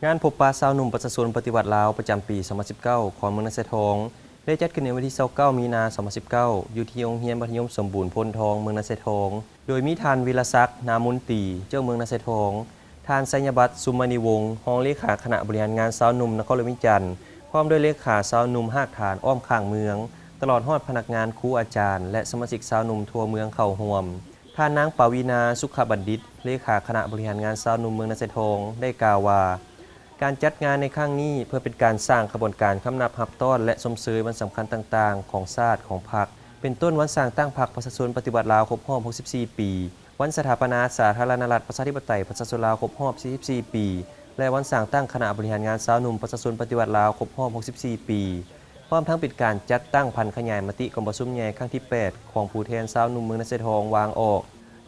ງານພົບປະຊາວໜຸ່ມປະຊາຊົນປະຕິວັດລາວ ປະຈຳປີສອງພັນສິບເກົ້າ ຂອງເມືອງນາຊາຍທອງ ໄດ້ຈັດຂຶ້ນໃນວັນທີຊາວເກົ້າ ມີນາ ສອງພັນສິບເກົ້າ ຢູ່ທີ່ໂຮງຮຽນມັດທະຍົມສົມບູນໂພນທອງ ເມືອງນາຊາຍທອງ ໂດຍມີທ່ານ ວິລະສັກ ນາມຸນຕີ ເຈົ້າເມືອງນາຊາຍທອງ, ທ່ານ ໄຊຍະບັດ ສຸມມະນີວົງ ຮອງເລຂາຄະນະບໍລິຫານງານຊາວໜຸ່ມນະຄອນຫຼວງວຽງຈັນ ພ້ອມດ້ວຍເລຂາຊາວໜຸ່ມຮາກຖານອ້ອມຂ້າງເມືອງ, ຕະຫຼອດຮອດພະນັກງານ, ຄູອາຈານ ແລະ ສະມາຊິກຊາວໜຸ່ມທົ່ວເມືອງເຂົ້າຮ່ວມ. ທ່ານນາງ ປາວີນາ ສຸຂະບັນດິດ ເລຂາຄະນະບໍລິຫານງານຊາວໜຸ່ມເມືອງນາຊາຍທອງ ໄດ້ກ່າວວ່າ ການຈັດງານໃນຄັ້ງນີ້ ເພື່ອເປັນການສ້າງຂະບວນການຄຳນັບຮັບຕ້ອນ ແລະ ຊົມເຊີຍວັນສຳຄັນຕ່າງໆຂອງຊາດ, ຂອງພັກ ເປັນຕົ້ນວັນສ້າງຕັ້ງພັກປະຊາຊົນປະຕິວັດລາວຄົບຮອບຫົກສິບສີ່ປີ, ວັນສະຖາປະນາສາທາລະນະລັດປະຊາທິປະໄຕປະຊາຊົນລາວຄົບຮອບສີ່ສິບສີ່ປີ ແລະ ວັນສ້າງຕັ້ງຄະນະບໍລິຫານງານຊາວໜຸ່ມປະຊາຊົນປະຕິວັດລາວຄົບຮອບຫົກສິບສີ່ປີ. ພ້ອມທັງເປັນການຈັດຕັ້ງຜັນຂະຫຍາຍມະຕິກອງປະຊຸມໃຫຍ່ຄັ້ງທີແປດ ຂອງຜູ້ແທນຊາວໜຸ່ມເມືອງນາຊາຍທອງວາງອອກ.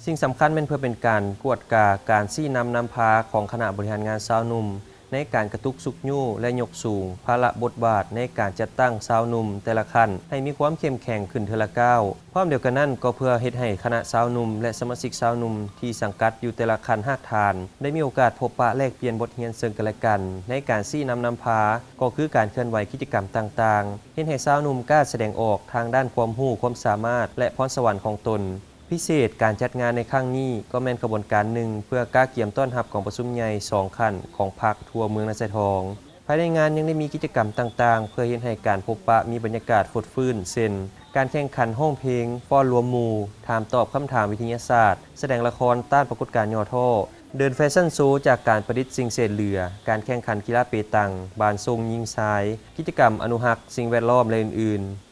ສິ່ງສຳຄັນແມ່ນເພື່ອເປັນການກວດກາການຊີ້ນຳນຳພາຂອງຄະນະບໍລິຫານງານຊາວໜຸ່ມ ໃນການກະຕຸກຊຸກຍູ້ ແລະ ຍົກສູງພາລະບົດບາດໃນການຈັດຕັ້ງຊາວໜຸ່ມແຕ່ລະຂັ້ນໃຫ້ມີຄວາມເຂັ້ມແຂງຂຶ້ນເທື່ອລະກ້າວ. ພ້ອມດຽວກັນນັ້ນກໍເພື່ອເຮັດໃຫ້ຄະນະຊາວໜຸ່ມ ແລະ ສະມາຊິກຊາວໜຸ່ມທີ່ສັງກັດຢູ່ແຕ່ລະຂັ້ນຮາກຖານ ໄດ້ມີໂອກາດພົບປະແລກປ່ຽນບົດຮຽນເຊິ່ງກັນແລະກັນ ໃນການຊີ້ນຳນຳພາ ກໍຄືການເຄື່ອນໄຫວກິດຈະກຳຕ່າງໆ ເຮັດໃຫ້ຊາວໜຸ່ມກ້າສະແດງອອກທາງດ້ານຄວາມຮູ້, ຄວາມສາມາດ ແລະ ພອນສະຫວັນຂອງຕົນ. ພິເສດການຈັດງານໃນຄັ້ງນີ້ ກໍແມ່ນຂະບວນການໜຶ່ງເພື່ອກະກຽມຕ້ອນຮັບກອງປະຊຸມໃຫຍ່ສອງຂັ້ນຂອງພັກທົ່ວເມືອງນາຊາຍທອງ. ພາຍໃນງານຍັງໄດ້ມີກິດຈະກຳຕ່າງໆ ເພື່ອເຮັດໃຫ້ການພົບປະມີບັນຍາກາດຟົດຟື້ນ ເຊັ່ນ ການແຂ່ງຂັນຮ້ອງເພງ, ຟ້ອນລວມໝູ່, ຖາມຕອບຄຳຖາມວິທະຍາສາດ, ສະແດງລະຄອນຕ້ານປາກົດການຫຍໍ້ທໍ້, ເດີນແຟຊັນໂຊຈາກການປະດິດສິ່ງເສດເຫຼືອ, ການແຂ່ງຂັນກິລາເປຕັງ, ບານສົ່ງຍິງຊາຍ, ກິດຈະກຳອະນຸຮັກສິ່ງແວດລ້ອມ ແລະ ອື່ນໆ.